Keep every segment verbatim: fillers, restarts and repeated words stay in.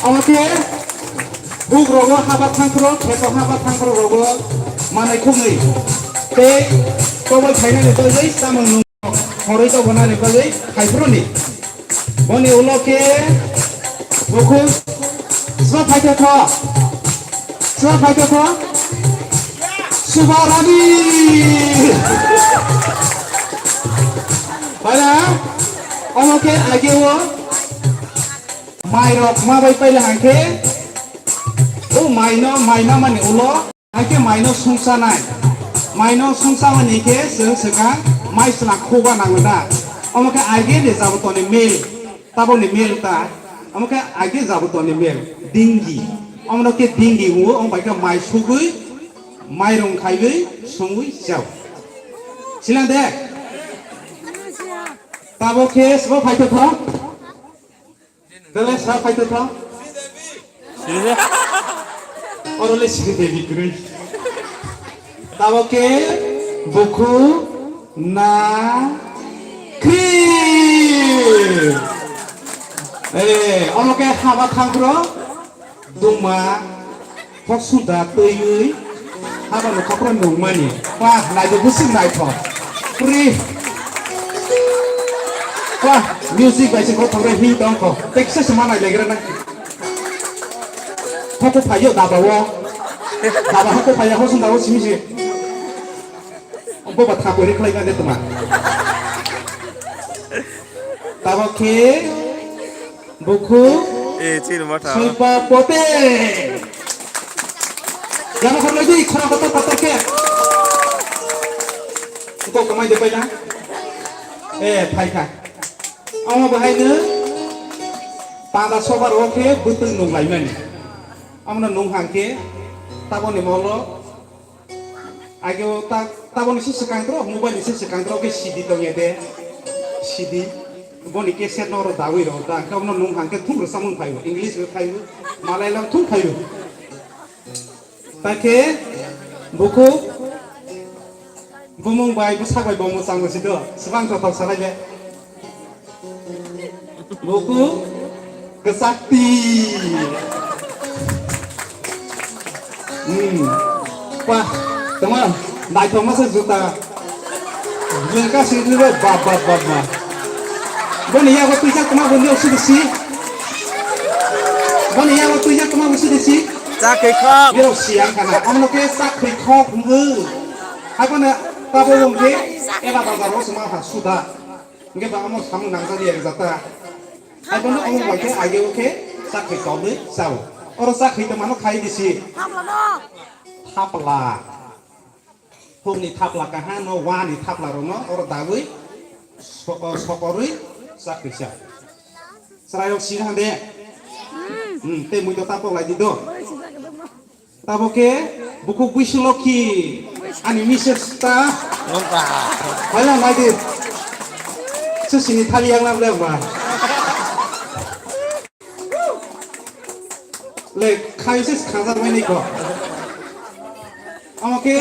Omo khe buk rogo haba thangphro, kheto haba thangphro rogo manai khuknwi. Tei tobol phainani bagwi samung nung horwi tobonani bagwi haiphuruni. Boni ulo khe bukhuk sro phaikha kho. Sro phaikha kho. Subarani. Bana, omo khe ageo. Mai rok ma bai paila hangkhe, o mai no, mai na mani ulo, hangkhe mai no sungsa nai. Mai no sungsa mani khe chwng swkang mai sla khuba nango da. Omo khe aige ni jabo toni mil, tabo ni mil ta. Omo khe aige jabo toni mil, dingi. Omo no khe dingi huo, omo bai khe mai sugui, mai rung khaiwi, sungui chao. Silang de? Tabo khe sbo phaitho tho. Belai sa phaitho tho. Sini se. Oro le sini debi kwrwi. Tabo khe bukhu na khri. Eh, omo khe haba thangkhro duma. Hok suda twiwi haba no khopra nungmani. Wah, naidi bwswk naithok. Pri. Wah, music bai se kothok re hi tongkho. Teksa se manai legra na. Hoko phayo daba o. Daba hoko phaya hosung daba simi se. Bo ba thapori khlai na de tuma. Tabo khe Bukhu. Eh, chini matha. Soipa pote. Yama khorlai di, khorang kotor kotor khe. Kok kamai de paina. Eh, phaikha. Omo bahaino panda sobar o khe bwtwng nung laimani. Omono nung hang khe taboni molo. Age o ta, taboni se swkang tro, mobile ni se swkang tro, ke C D tong ya de. C D, boni cassette no ro dawi ro, da, ka no nung hang ke thum ro samung phaio, English ro phaio, Malayalam thum phaio. Ta khe, buku, bumung bai, bwsak bai, bomo chango si do, swkang tro thok salai le. Buku, Kesakti. Hmm. Wah, teman, naithok masa juta. Jengka sini lo, bab, bab, bab, bab. Boni ya, waktu ijak teman, boni ya, sudah si. Boni ya, waktu ijak teman, sudah si. Chakri khok. Biro siang kana, amno ke chakri khok, ngu. Apa na, tabo wong ke, ela bazar lo semua ha, sudah. Hingke ba omo samung nangjak ya rijak ta. Hai bono omo bai khe age o khe chakri tobwi chao. Oro chakri tongmano khai bisi. Thapla. Hukni thapla kaha no wani thapla rokno oro dagwi so-, o sokorwi chakri chao. Chwrairok sina hande. Hmm, tei mui to tapok lai di do. Tabo khe bukhuk Buisulokhi ani mises ta. Nokha. Hala naidi. Sesini thali yang na bla ba. Le khai ses khajak mai ni ko. Amo khe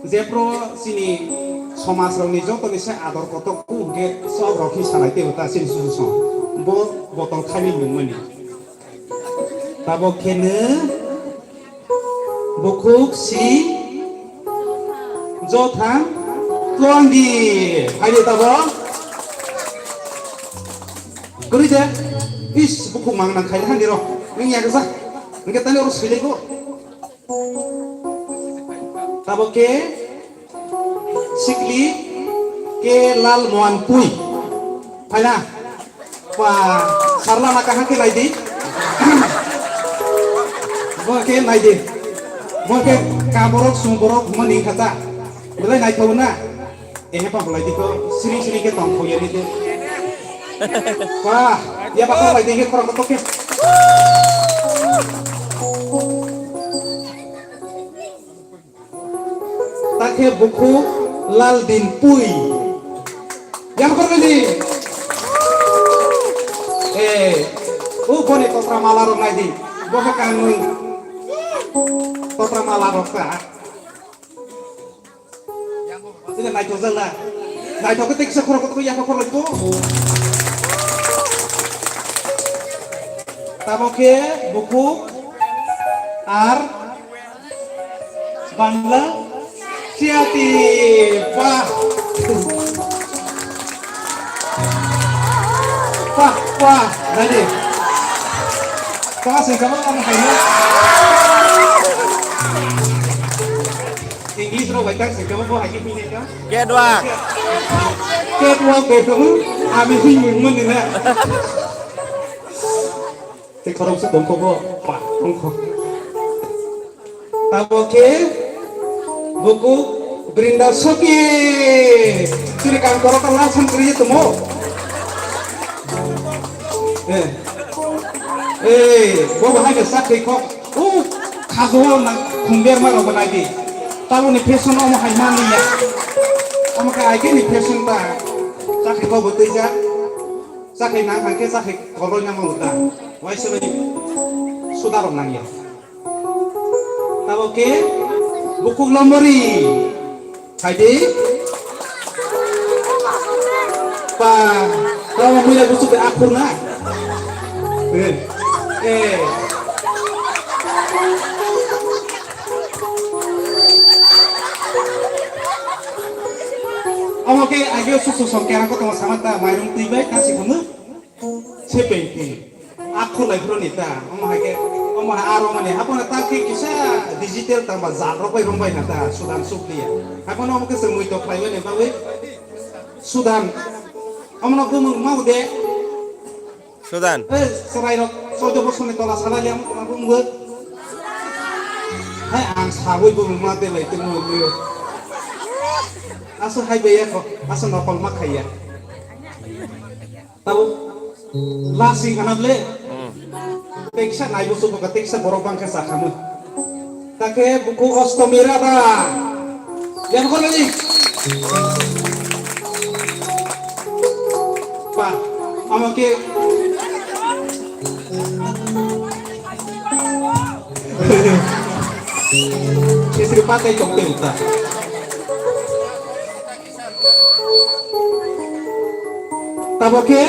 jepro sini somaj rok ni joto ni se ador kotor ku hwnkhe sok rok hi salai tei ta sini susu song. Bo botol khai ni nung mani. Tabok kheno bukhuk si jotham tongdi. Phaidi tabok. Kwrwi de. Is, bukhuk mang nang khai han diro. Nang ya gasa. Nang tani oro sile go. Tabok khe Sikli K Lal Mohan Pui. Phaina. Ba, sarla na kaham khe naidi. Bo khe naidi. Bo khe kaborok sungborok huma ning khata. Belai naithok na. Ehe pa belai dikho. Siri siri khe tong khoya dikho. Ba, ya ba kho lai dikhe khorang to khe. Ta khe bukhuk Lal Din Pui. Yang kor ni. Eh, u boni totra mala rok nai di. Bo khe kangwi. Totra mala rok ta. Ini naithok jang na. Naithok khe teksa khorok khe yang kor lai ko. Tamo khe bukhuk ar bangla siyati. Pah. Pah, pah. Nadi. Tama sing kama kama hai na. English ro bai tang sing kama bo hai ki pini ka. Catwalk. Catwalk de kamu. Ami sing mun mun ni na. Tei khoroksa tongkhogo, ba, tongkho. Tamo khe buku Brinda Soki. Chini kang koroksa lason kri tomo. Eh. Eh, bo bahai ke sakri kho. U, khago na khumber ma rogo nai di. Tamo ni fashion omo hai man ni ya. Omo khe ai khe ni fashion ta. Sakri kho bo tei ja. Sakri na khan khe sakri koloi na mo ta. Waisa bai sudarok nangya. Tabo khe bukhuk lomori. Khaidi. Pa, tabo muya busu be akhur na. Eh. Eh. Omo khe ageo susu song kerang kotorma samanta mairung twi bai kasi khamu. Sepenti. Akhu lai phuru ni ta. Omo hai khe, omo hai aro mani. Hapo na ta khe kisa digital tangba jal rok bai rong bai na ta. Sudan suk dia. Hapo na omo khe se mui tok lai bai ni bagwi. Sudan. Omo no bumung mau de. Sudan. Eh, serai rok. Sojo bosong ni tola sala liang omo bumung. Hai ang sabui bumung ma de lai tengmo. Aso hai bai ya ko. Aso nokol ma khaiya. Tabo lasi ganable. Teksa naibo suko ka teksa borok bangkha sakhamu. Take buku ostomi rada. Yang ko lagi. Pa, ama ke. Istri pakai tong te uta. Tabo ke.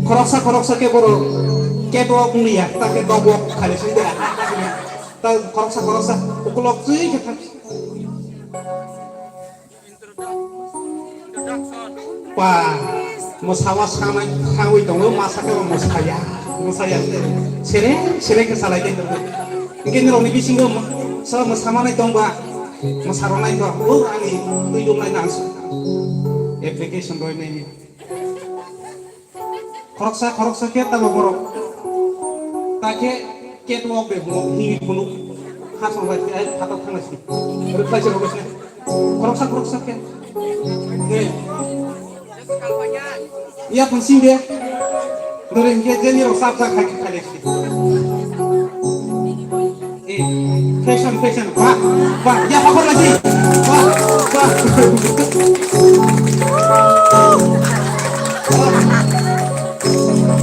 Khoroksa khoroksa khe borok catwalk wng ya, ta khe dog walk khaina sini de. Ta khoroksa khoroksa ukulok twi khe thang. Pa, mosawa sanai, sanwi tongo, masa khe mosa ya, mosa ya. Sere, sere khe salai khe tongo. Hingke nirokni bisingo mo-, sa mosamanai tongba, mosaronai tong, o ani twi dungnai nang. Application roi nai. Khoroksa, khoroksa khe tamo borok. Ta khe catwalk de bo hini phunuk. Khasong bai khe ai phatok thangna si. Rwkhlai se rwkhlai se. Khoroksa, khoroksa khe. Eh. Ya pun sing de. Dore hingke je nirok sap sap khai khai si. Eh, fashion, fashion. Wah, wah, ya, apa lagi? Wah, wah.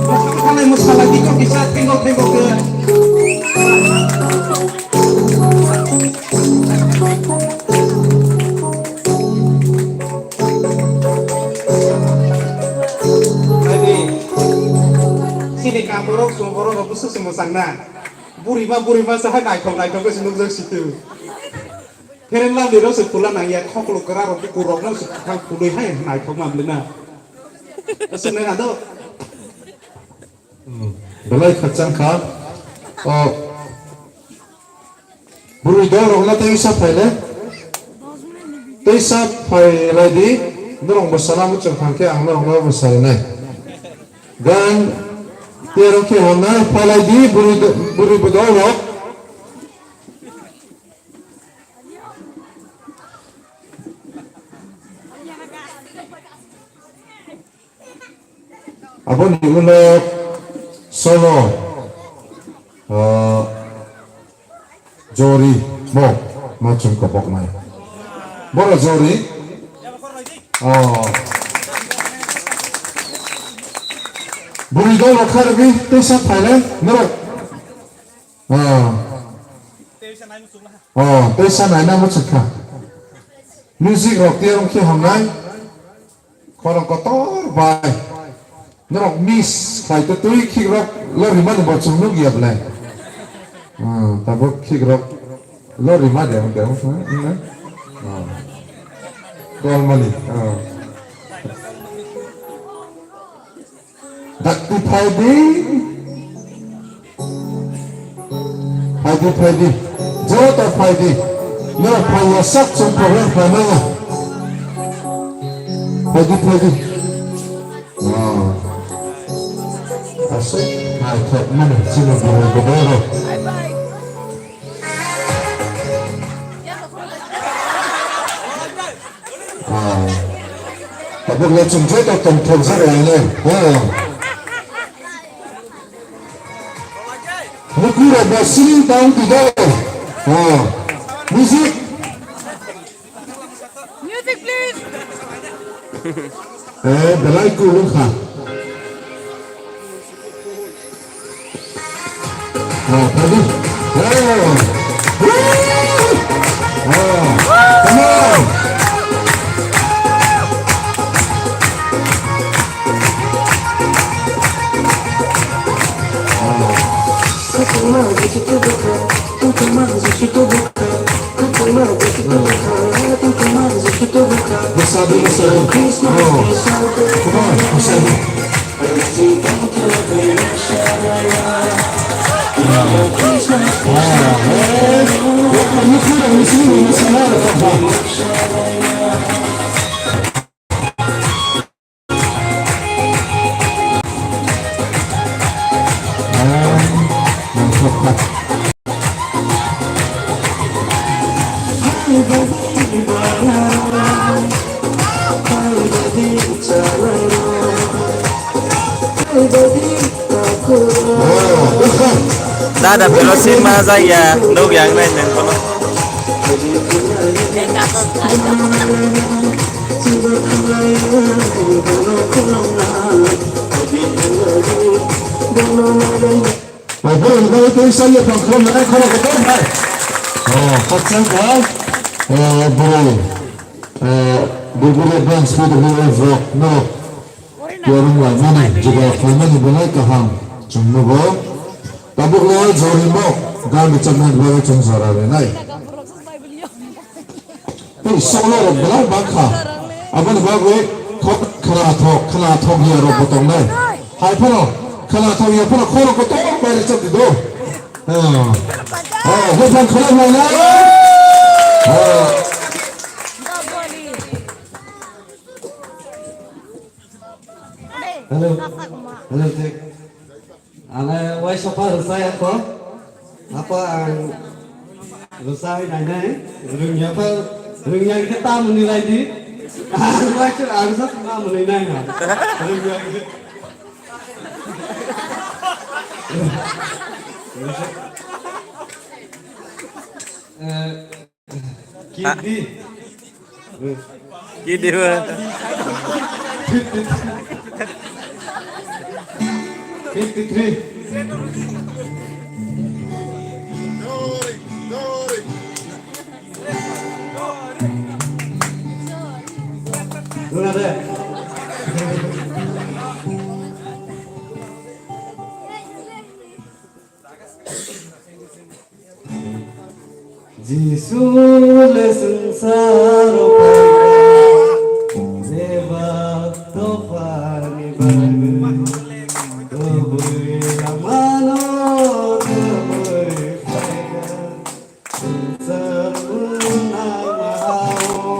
Wah, apa lagi? Masa lagi kok bisa tengok-tengok ke? Sini kampung rok, sumpung rok, apa sih semua sana? Buri ma, buri ma, sahai naithok, naithok, ke si nukjak situ. Phereng lamni rok se pula nang ya, khoklo kwra rok, bukur rok no se khang pului hai naithok ma bwlwi na. Aswk nai ado. Hmm. Belai khachang kha. O. Bwrwi dol rok no tei sa phaile. Tei sa phailai di. Norok bwsala muchung thang khe ang norok no bwsai nai. Gan tei rok khe hwnna phailai di bwrwi do-, bwrwi dol rok. Aboni ulo solo, ah, jori mo, mo chwng kopoknai. Boro jori. Oh. Bwrwi dol rok kha rwgwi tei sa phailai norok. Oh. Oh, tei sa naina muchung kha. Music rok tei rong khe hamnai. Khorang kotor bai. Norok miss khlai twi twi khikrok lo rimani bo chwng nukya belai. Ah, tabuk khikrok lo rima de, de, de, de. Ah. Golmani. Ah. Dakti phaidi. Phaidi, phaidi. Joto phaidi. Norok phaiya sak chwng program khlainai. Phaidi, phaidi. Wow. Aswk naithok mani chini bwrwi bwdai rok. Ah. Tabuk le chwng joto tongthokjak lainai. Ah. Lukurok bo sini tong tide. Ah. Music. Music, please. Eh, belai cool wngkha. Oh, phaidi. Oh. Woo! Oh, come on. Oh. Masadi, masadi. Oh. Come on, masadi. Dada, pero sin ma jaya, no yang nai nang kono. Bai borok ni bagwi tei sa yaphang khulumnai khorok kotor bai. Oh, khakchang kha, eh, borok, eh, Gurgura Dance P W F rok no yarung laimani, juda khlaimani belai kaham chwng nugo. Tabuk le jori bo gam bichaknai bagwi chwng jora renai. Tei solo rok belai bangkha. Aboni bagwi khok khwnathok, khwnathok ya rok bo tongnai. Hai phano khwnathok ya phano khorok kotor bai rwchap di do. Ah. Ah, buphang khwlai nai na. Ah. Hello. Hello, check. Ane waisa pha rwchai ako. Apa ang rwchai nainai. Rwngya pha, rwngya khe ta mwnwi lai di. Ang waisa ang sa ma mwnwi nai ha. Rwngya khe. Eh, Kidi. Kidi ba. Fifty-three. Luna de. Jisu le swngcharo phaiya, bebak dophani bagwi, kubui lamano kubui phaikha, swngchar wngna mahao.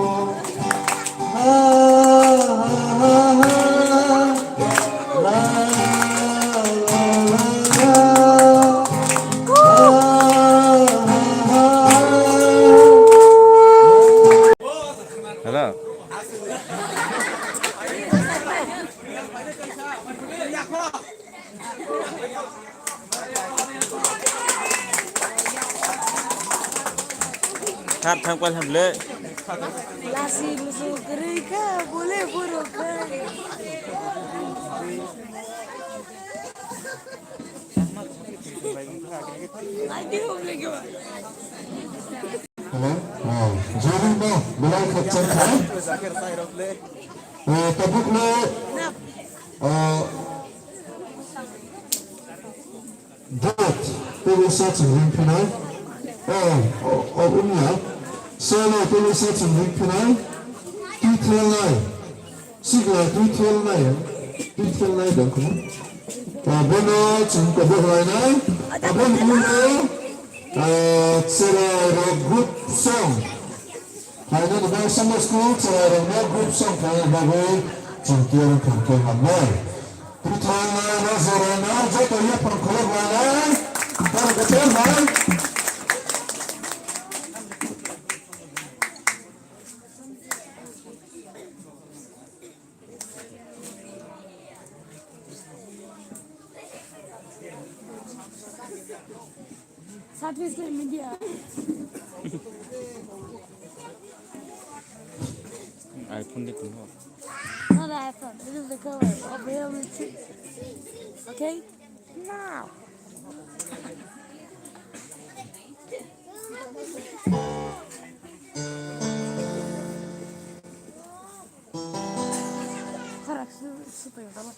Hello. Thar thang pal hamle. Lasi musu kwrwi kha, bole borok kha. Hello? Oh, joining mo, belai khakchang kha. Eh, tabuk no, eh, Dot, tei sa chwng ring phinai. O, o, o, wngya. Solo, tei sa chwng ring phinai. Twi thelnai. Sigla twi thelnai. Twi thelnai dong kho. O, bono chwng kobo hwlainai. Aboni ulo, ah, cherai rok group song. Phainani bagwi Sunday school chwrairokno group song khlaina bagwi chwng tiyar wngkha hwnkhe hamnai. Kwthang nai, raja rok nai, joto yaphang khulok rok nai, borok kwthang nai. Southeast India. iPhone de tong. Not the iPhone. This is the cover of reality. Okay? Now. Khorok su-, su tong tamo.